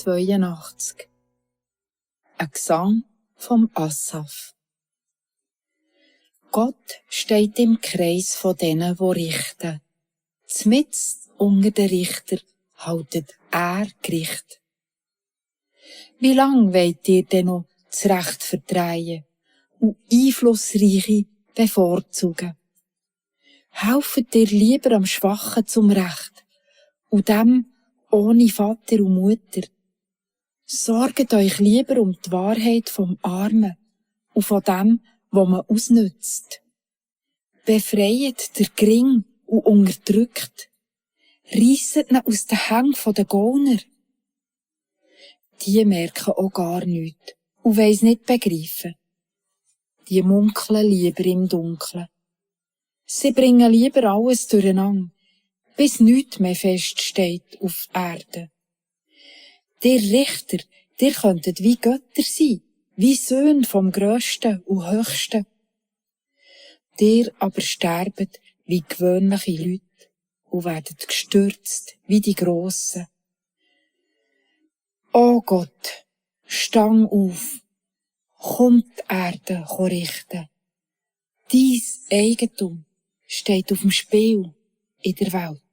82. Ein Gesang vom Asaf. Gott steht im Kreis von denen, wo richten. Zmitzt unter den Richter haltet Gericht. Wie lang wollt ihr denn noch das Recht verdrehen und Einflussreiche bevorzugen? Helfet ihr lieber am Schwachen zum Recht und dem ohne Vater und Mutter. Sorget euch lieber um die Wahrheit vom Armen und von dem, wo man ausnützt. Befreit der Gering und unterdrückt. Reisset ihn aus den Händen der Gauner. Die merken auch gar nichts und weiss nicht begreifen. Die munkeln lieber im Dunkeln. Sie bringen lieber alles durcheinander, bis nichts mehr feststeht auf Erde. Der Richter, der könntet wie Götter sein, wie Söhne vom Grössten und Höchsten. Der aber sterbet wie gewöhnliche Leute und werdet gestürzt wie die Grossen. O Gott, stang auf, kommt die Erde richten. Dein Eigentum steht auf dem Spiel in der Welt.